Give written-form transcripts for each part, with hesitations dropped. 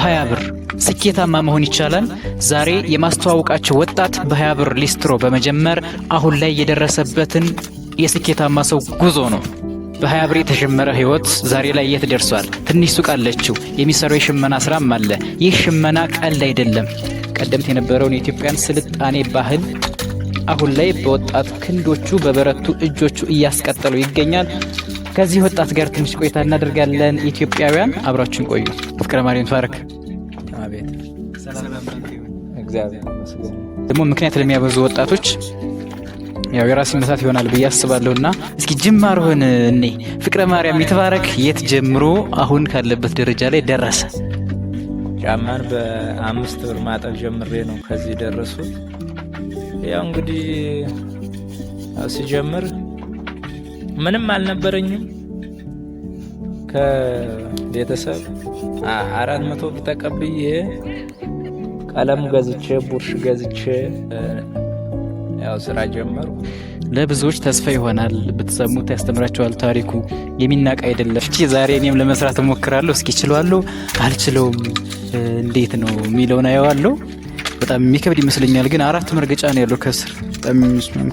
በ20 ብር ስኬታማ መሆን ይቻላል። ዛሬ የማስተዋወቃቸው ወጣት በ20 ብር ሊስትሮ በመጀመር አሁን ላይ የደረሰበትን የስኬታማ ሰው ጉዞ ነው። በ20 ብር የተጀመረ ህይወት ዛሬ ላይ የት ደርሷል? ትንሽ ሱቅ አለችው። የሚሰራው የሽመና ስራም አለ። ይህ ሽመና ቀልድ አይደለም። ቀደምት የነበረውን የኢትዮጵያን ስልጣኔ ባህል አሁን ላይ በወጣት ክንዶቹ በበረቱ እጆቹ እያስቀጠሉ ይገኛል። ከዚህ ወጣት ጋር ትንሽ ቆይታ እናደርጋለን። ኢትዮጵያውያን አብራችን ቆዩ። ፍቅረ ማርያም ተባረክ። አቤት፣ እግዚአብሔር ይመስገን። ደግሞ ምክንያት ለሚያበዙ ወጣቶች ያው የራስ መሳት ይሆናል ብዬ አስባለሁ። እና እስኪ ጅማሮህን እኔ ፍቅረ ማርያም የተባረክ የት ጀምሮ አሁን ካለበት ደረጃ ላይ ደረሰ? ጫማን በ5 ብር ማጠብ ጀምሬ ነው ከዚህ ደረሱት። ያው እንግዲህ ያው ሲጀምር ምንም አልነበረኝም። ከቤተሰብ 400 ብር ተቀብዬ ቀለም ገዝቼ ቡርሽ ገዝቼ ያው ስራ ጀመሩ። ለብዙዎች ተስፋ ይሆናል። ብትሰሙት ያስተምራቸዋል። ታሪኩ የሚናቅ አይደለም። እቺ ዛሬ እኔም ለመስራት እሞክራለሁ። እስኪ እችለዋለሁ አልችለውም፣ እንዴት ነው የሚለውን አየዋለሁ። በጣም የሚከብድ ይመስለኛል፣ ግን አራት መርገጫ ነው ያለው ከስር። በጣም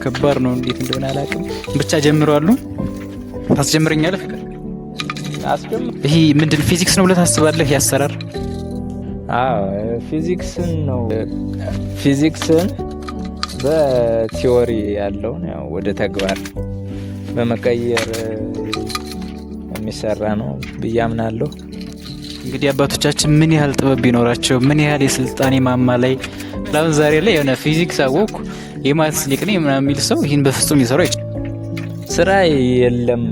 ከባድ ነው። እንዴት እንደሆነ አላውቅም። ብቻ ጀምረዋለሁ። ታስጀምረኛለህ ፍቅር? አስጀምር። ይሄ ምንድን ፊዚክስ ነው ብለህ ታስባለህ? ያሰራር አዎ፣ ፊዚክስን ነው። ፊዚክስን በ theory ያለውን ያው ወደ ተግባር በመቀየር የሚሰራ ነው ብዬ አምናለሁ። እንግዲህ አባቶቻችን ምን ያህል ጥበብ ቢኖራቸው፣ ምን ያህል የስልጣኔ ማማ ላይ፣ አሁን ዛሬ ላይ የሆነ ፊዚክስ አወቅኩ፣ የ maths ሊቅ ነኝ ምናምን የሚል ሰው ይህን በፍጹም ሊሰራው አይችልም። ስራ የለም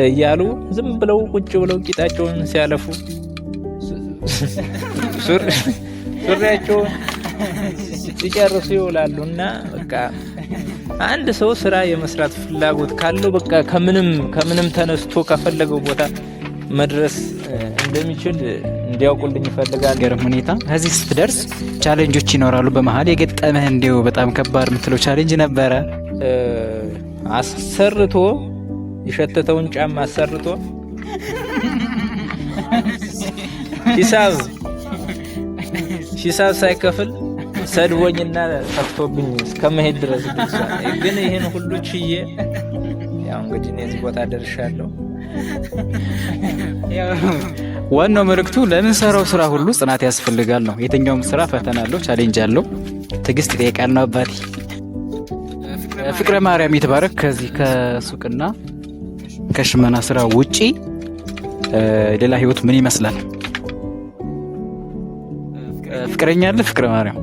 እያሉ ዝም ብለው ቁጭ ብለው ቂጣቸውን ሲያለፉ፣ ሱሪያቸውን ሲጨርሱ ይውላሉ። እና በቃ አንድ ሰው ስራ የመስራት ፍላጎት ካለው በቃ ከምንም ከምንም ተነስቶ ከፈለገው ቦታ መድረስ እንደሚችል እንዲያውቁልኝ ይፈልጋል። ገርም ሁኔታ ከዚህ ስትደርስ challenge ኦች ይኖራሉ። በመሀል የገጠመህ እንዲሁ በጣም ከባድ የምትለው challenge ነበረ? አሰርቶ የሸተተውን ጫማ አሰርቶ ሂሳብ ሳይከፍል ሰድቦኝና ጠፍቶብኝ እስከመሄድ ድረስ ደርሷል። ግን ይህን ሁሉ ችዬ ያው እንግዲህ እኔ እዚህ ቦታ ደርሻለሁ። ዋናው መልእክቱ ለምንሰራው ስራ ሁሉ ጽናት ያስፈልጋል ነው። የትኛውም ስራ ፈተና አለው፣ challenge አለው፣ ትዕግስት ይጠይቃል ነው አባቴ። ፍቅረ ማርያም የተባረክ ከዚህ ከሱቅና ከሽመና ስራ ውጪ ሌላ ህይወት ምን ይመስላል? ፍቅረኛ አለ ፍቅረ ማርያም?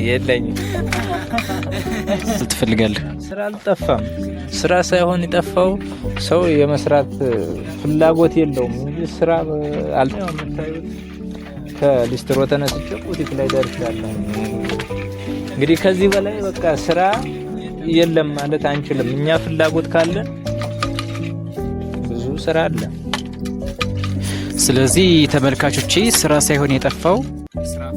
የለኝም። ትፈልጋለህ? ስራ አልጠፋም። ስራ ሳይሆን የጠፋው ሰው የመስራት ፍላጎት የለውም እንጂ ስራ የምታዩት ከሊስትሮ ተነስቼ ቡቲክ ላይ ደርሻለሁ። እንግዲህ ከዚህ በላይ በቃ ስራ የለም ማለት አንችልም። እኛ ፍላጎት ካለን ብዙ ስራ አለ። ስለዚህ ተመልካቾቼ ስራ ሳይሆን የጠፋው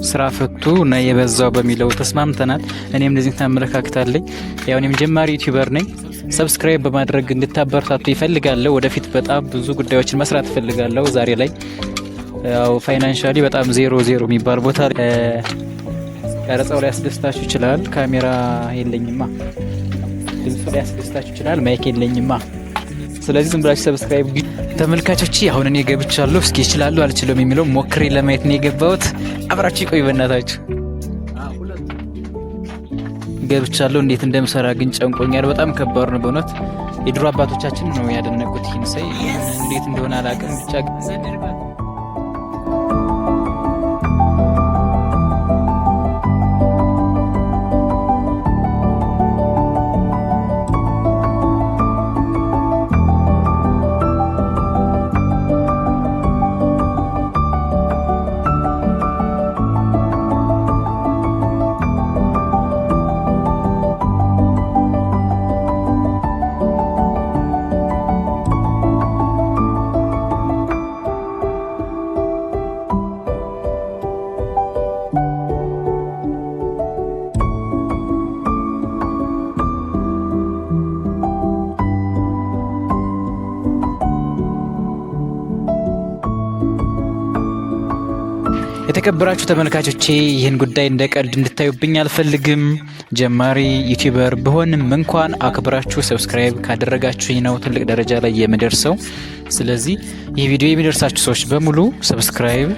ስራ ፈቱ እና የበዛው በሚለው ተስማምተናል። እኔም እንደዚህ አመለካከት አለኝ። ያው እኔም ጀማሪ YouTuber ነኝ። Subscribe በማድረግ እንድታበረታቱ ይፈልጋለሁ። ወደፊት በጣም ብዙ ጉዳዮችን መስራት እፈልጋለሁ። ዛሬ ላይ ያው financially በጣም ዜሮ ዜሮ የሚባል ቦታ። ቀረጻው ላይ ያስደስታችሁ ይችላል። ካሜራ የለኝማ። ድምፁ ላይ ያስደስታችሁ ይችላል። Mic የለኝማ። ስለዚህ ዝም ብላችሁ subscribe። ተመልካቾች አሁን እኔ ገብቻለሁ። እስኪ እችላለሁ አልችልም የሚለው ሞክሬ ለማየት ነው የገባሁት። አብራችሁ ቆዩ በእናታችሁ። ገብቻለሁ። እንዴት እንደምሰራ ግን ጨንቆኛል። በጣም ከባድ ነው በእውነት። የድሮ አባቶቻችን ነው ያደነቁት ይህን ሳይ፣ እንዴት እንደሆነ አላውቅም ብቻ። የተከበራችሁ ተመልካቾቼ፣ ይህን ጉዳይ እንደ ቀልድ እንድታዩብኝ አልፈልግም። ጀማሪ YouTuber ብሆንም እንኳን አክብራችሁ subscribe ካደረጋችሁኝ ነው ትልቅ ደረጃ ላይ የምደርሰው። ስለዚህ ይህ ቪዲዮ የሚደርሳችሁ ሰዎች በሙሉ subscribe፣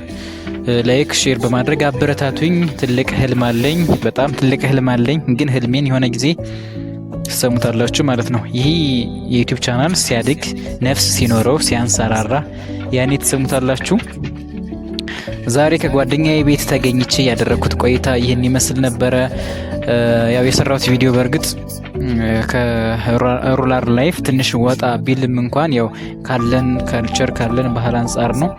like፣ share በማድረግ አበረታቱኝ። ትልቅ ህልም አለኝ፣ በጣም ትልቅ ህልም አለኝ። ግን ህልሜን የሆነ ጊዜ ትሰሙታላችሁ ማለት ነው። ይህ የ YouTube channel ሲያድግ፣ ነፍስ ሲኖረው፣ ሲያንሰራራ ያኔ ትሰሙታላችሁ። ዛሬ ከጓደኛዬ ቤት ተገኝቼ ያደረግኩት ቆይታ ይህን ይመስል ነበረ። ያው የሰራሁት ቪዲዮ በእርግጥ ከ rural life ትንሽ ወጣ ቢልም እንኳን ያው ካለን culture፣ ካለን ባህል አንጻር ነው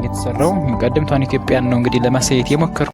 የተሰራው። ቀደምቷን ኢትዮጵያን ነው እንግዲህ ለማሳየት የሞከርኩ።